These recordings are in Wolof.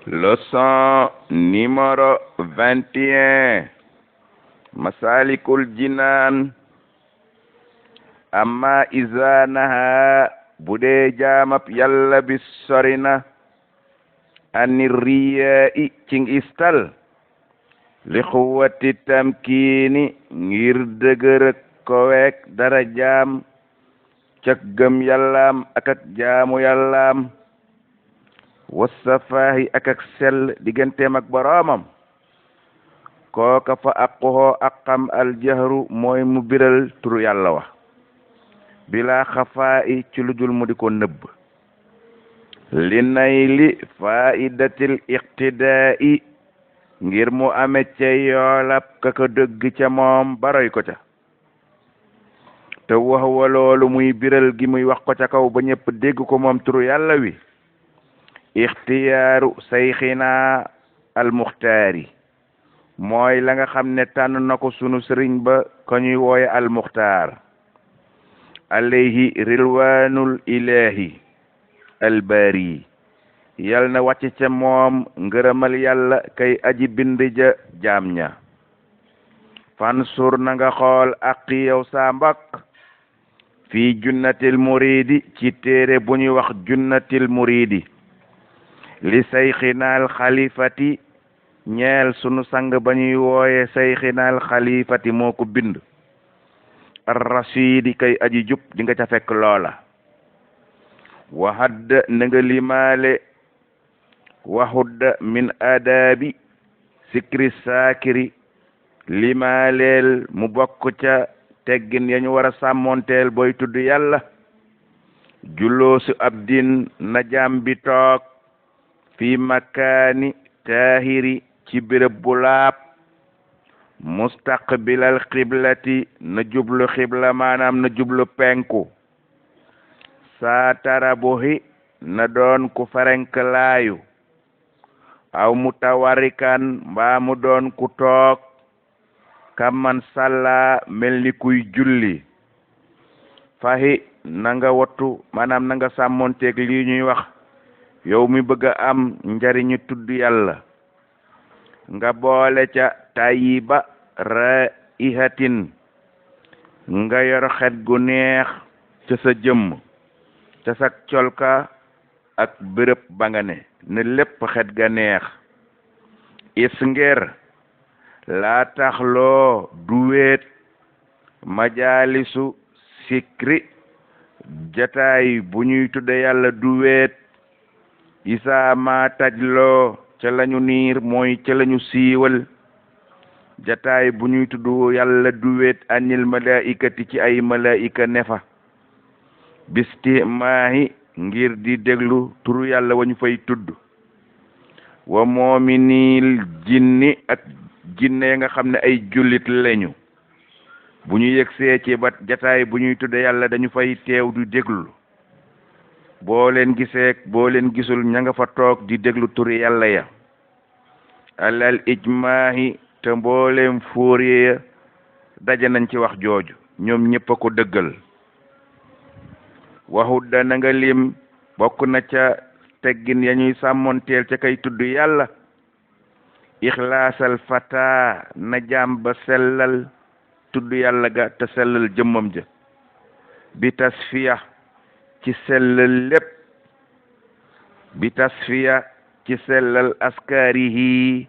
Leçon numéro 21. Masalikul Jinaan. Amma iza naha bu dee jaamab yàlla bi sori na anir riyaa ci ngistal li xuwati tamkiini ngir dëgërëk koweek dara jaam cak gëm yàllaam ak jaamu yàllaam wasafaahi ak sell digganteem ak boroomam kooka fa aquhoo aqam aljahru mooy mu biral turu yàlla wa bila xafaa'i ci lujul mu di ko nëbb li nayli faidatil iqtidaa'i ngir mu ame ca yoolab ka ko dëgg ca moom baroy ko ca te wax wa loolu muy biral gi muy wax ko ca kaw ba ñëpp dégg ko moom turu yàlla wi ixtiyaaru sayxina almuxtaari mooy la nga xam ne tànn na ko sunu sëriñ ba ko ñuy wooye almuxtaar alayhi rilwaanul ilahi albaari yal na wàcc ca moom ngërëmal yàlla kay aji bind ja jaam ña fansur na nga xool aqi yow saa mbokk fii junnatil muridi ci téere bu ñuy wax junnatil muridi li sayxinaal xalifati ñeel sunu sang ba ñuy wooye sayxinaal xalifati moo ko bind ar-rashidi kay aji jub di nga ca fekk loola waxadd na nga limaale waxudda min adabi sikri saakiri limaaleel mu bokk ca teggin yañu war a sàmmonteel booy tudd yàlla julloosu abdin na jaam bi toog fi makaani taahiri ci béréb bu laab mustaqbilal xiblati na jublu xibla maanaam na jublu penku saa tarabuhi na doon ku ferenk laayu aw mutawarikan mbaa mu doon ku toog kamman salla mel ni kuy julli fahi na nga wattu maanaam na nga sàmmonteeg lii ñuy wax yow mi bëgg a am njariñu tudd yàlla nga boole ca tayiba raihatin nga yor xet gu neex ca sa jëmm ca sa colka ak bërëb ba nga ne lépp xet ga neex is ngir laa taxloo du weet majaalisu sikri jataay bu ñuy tudde yàlla du weet isaa ma tajloo ca lañu niir mooy ca lañu siiwal jataay bu ñuy tudd yàlla du weet anil malaikati ci ay malaika nefa bisti maahi ngir di déglu turu yàlla wañu fay tudd wa moominil jinni ak jinne nga xam ne ay jullit lañu bu ñu yegsee ci ba jataay bu ñuy tudde yàlla dañu fay teew di déglu boo leen gisee boo leen gisul ña nga fa toog di déglu turi yàlla ya alal ijmaahi te mbooleem fóoree daje nañ ci wax jooju ñoom ñëpp a ko dëggal waxudda na nga lim bokk na ca teggin ya ñuy sàmmonteel ca kay tudd yàlla ixlaasal fata na jaam ba sellal tudd yàlla ga te sellal jëmmam ja bi tasfiya ci sellal lépp bi tasfiya ci sellal askarihi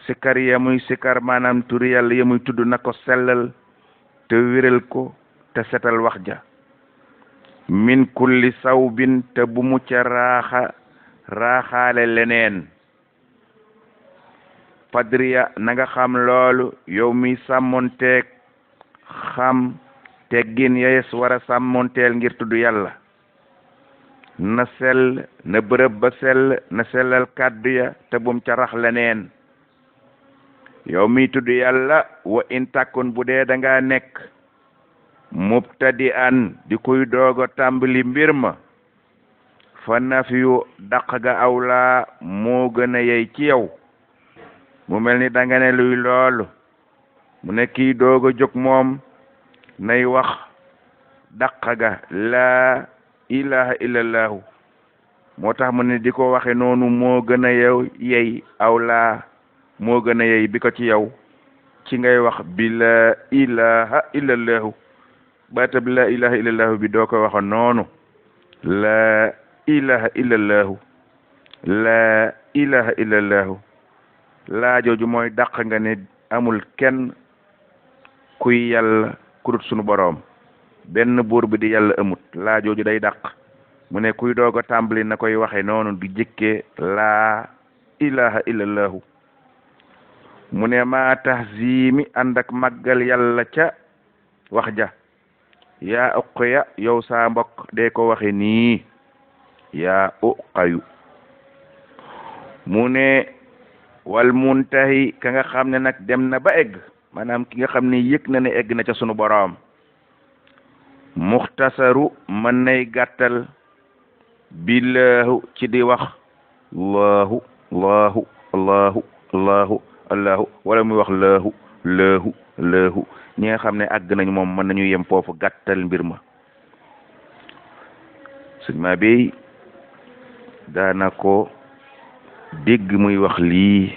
sikar ya muy sikar maanaam turi yàlla ya muy tudd na ko sellal te wéral ko te setal wax ja min kulli sawbin te bu mu ca raaxaale leneen fadriya na nga xam loolu yow mi sàmmonteeg xam teggin yees war a sàmmonteel ngir tudd yàlla na sell na bërëb ba sell na sellal kàddu ya te bum ca rax leneen yow mi tudd yàlla wa in takkun bu dee da nga nekk mubtadi an di kuy doogo tàmbali mbir ma fa nafiyu daq ga awlaa moo gën a yey ci yow mu mel ni da nga ne luy loolu mu ne kii doogo jóg moom nay wax daq ga laa ilaha illallahu moo tax mu ne di ko waxe noonu moo gën a yow yey aw laa moo gën a yey bi ko ci yow ci ngay wax bi la ilaha illallahu baata bi la ilaha illallahu bi doo ko waxa noonu la ilaha illallahu la ilaha illallahu laa jooju mooy dàq nga ne amul kenn kuy yàlla kudut sunu boroom benn buur bi di yàlla amut laa jooju day dàq mu ne kuy doog a tàmbali na koy waxe noonu di jëkkee laa ilaha illallahu mu ne maa tahzimi ànd ak màggal yàlla ca wax ja yaa uqya yow saa mbokk dee ko waxe nii yaa uqayu mu ne wal muntahi ka nga xam ne nag dem na ba egg maanaam ki nga xam ne yëg na ne egg na ca sunu boroom muxtasaru mën nay gàttal billahu ci di wax allahu allahu allahu allahu allahu wala muy wax laahu laahu laahu ñi nga xam ne àgg nañ moom mën nañu yem foofu gàttal mbir ma sëñ ma bi daana ko dégg muy wax lii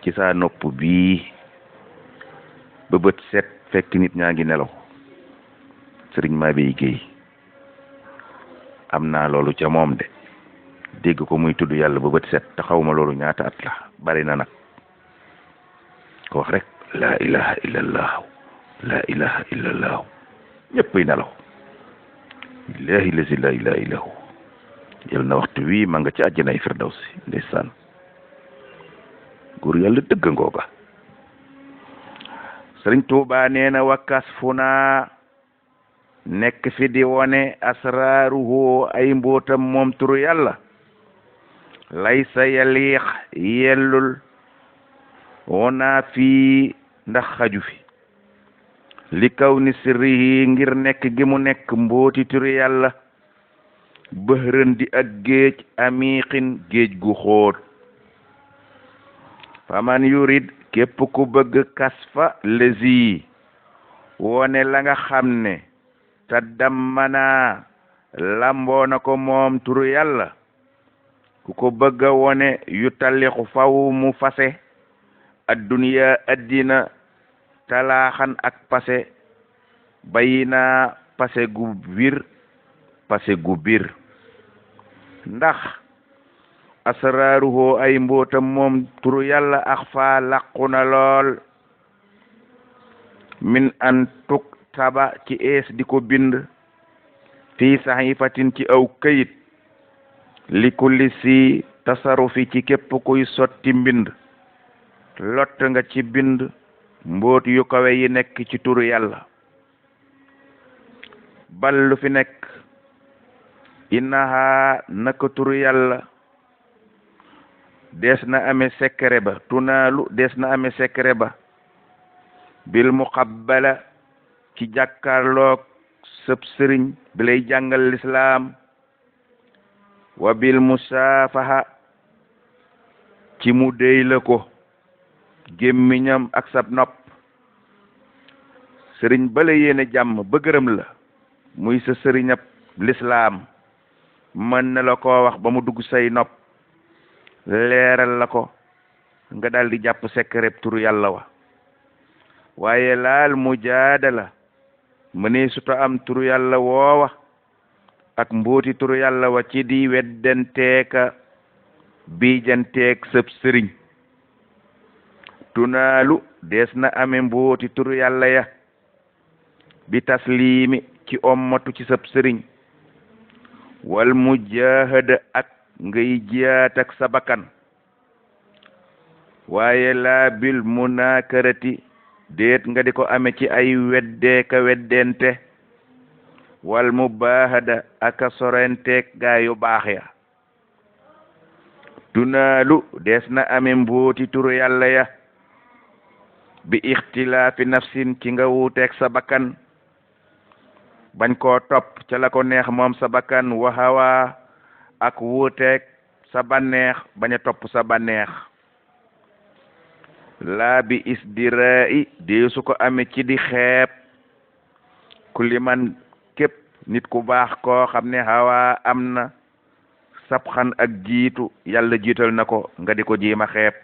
ci saa nopp bii ba bët set fekk nit ñaa ngi nelaw sëriñ ma bi géey am naa loolu ca moom de dégg ko muy tudd yàlla ba bët set te xawma loolu ñaata at la bari na nag ko wax rek la ilaha illallah la ilaha illallah ñëppay nelaw billahi lazi la ilaha illahu yal na waxtu wii ma nga ci àjjanay firdawsi ndeysaan góor yàlla dëgg ngooga sëriñ Tuubaa nee na wakkas fu naa nekk fi di wone asraaruhu ay mbootam moom turu yàlla laysa yaliix yellul wona fii ndax xaju fi li kaw ni sirrihi ngir nekk gi mu nekk mbooti turu yàlla bëhrën di ak géej amiqin géej gu xóot faman yurid képp ku bëgg kasfa lezi wone la nga xam ne te dammana lamboo na ko moom turu yàlla ku ko bëgg a wone yu tallixu faw mu fase adduniya addina talaaxan ak pase bayina pase gu wir pase gu bir ndax asraaruhu ay mbootam moom turu yàlla ax fa làqu na lool min an tuk taba ci ees di ko bind fii saxiifatin ci aw këyit li kulli si tasarufi ci képp kuy sotti mbind lott nga ci bind mboot yu kawe yi nekk ci turu yàlla bal lu fi nekk innaha naka turu yàlla des na ame secret ba tunaalu des na ame secret ba bil muqabbala ci jàkkaarloog sëb sëriñ bi lay jàngal lislaam wa bil musaafaha ci mu déy la ko gémmiñam ak sab nopp sëriñ bala yéene jàmm ba gërëm la muy sa sëriñab lislaam mën na la koo wax ba mu dugg say nopp leeral la ko nga daal di jàpp secret turu yàlla wa waaye laal mujaadala mënee suta am turu yàlla woowa ak mbooti turu yàlla wa ci di weddanteeka biijanteek sëb sëriñ tunaalu dees na ame mbooti turu yàlla ya bi tasliimi ci ommatu ci sëb sëriñ wal mujaahada ak ngay jiyaat ak sa bakkan waaye laa bil munaakarati déet nga di ko ame ci ay weddeeka weddente wal mubaahada aka sorenteek gaa yu baax ya tunaalu dees na ame mbooti turu yàlla ya bi ixtilaafi nafsin ci nga wuuteek sa bakkan bañ koo topp ca la ko neex moom sa bakkan wa hawa ak wuuteek sa banneex bañ a topp sa banneex laa bi isdirai dee su ko amee ci di xeeb ku li man képp nit ku baax koo xam ne hawa am na sabxan ak jiitu yàlla jiital na ko nga di ko jiima xeeb